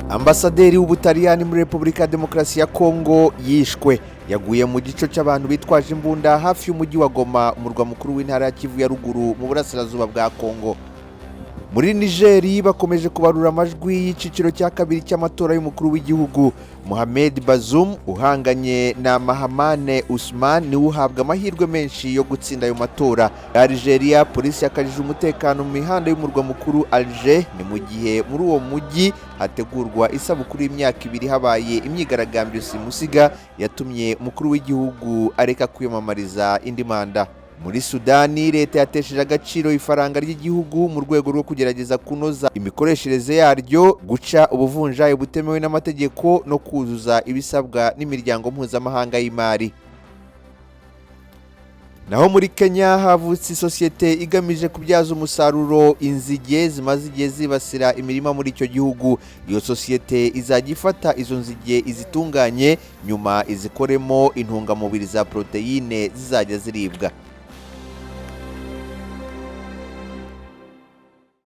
Ambasaderi w'Ubutaliyani muri Repubulika ya Demokarasi ya Kongo yishwe, yaguye mu gico cy'abantu bitwaje imbunda hafi y'umujyi wa Goma, umurwa mukuru w'intara ya Kivu ya Ruguru mu burasirazuba bwa Kongo. Muri Nigeri bakomeje kubarura amajwi y'icyiciro cya kabiri cy'amatora y'umukuru w'igihugu. Mohamed Bazoum uhanganye na Mahamane Usman niwe uhabwa amahirwe menshi yo gutsinda ayo matora. Algeria, polisi yakajije umutekano mu mihanda y'umurwa mukuru Alger, ni mu gihe muri uwo mujyi hategurwa isabukuru y'imyaka 2 habaye imyigaragambyo simusiga yatumye umukuru w'igihugu areka kwiyamamariza indi manda. Muri Sudani, leta yatesheje agaciro ifaranga ry'igihugu mu rwego rwo kugerageza kunoza imikoreshereze yaryo, guca ubuvunjayi butemewe n'amategeko no kuzuza ibisabwa n'imiryango mpuzamahanga y'imari. Naho muri Kenya havutse isosiyete igamije kubyaza umusaruro inzige zimaze igihe zibasira imirima muri icyo gihugu. Iyo sosiyete izajya ifata izo nzige izitunganye, nyuma izikoremo intungamubiri za poroteyine zizajya ziribwa.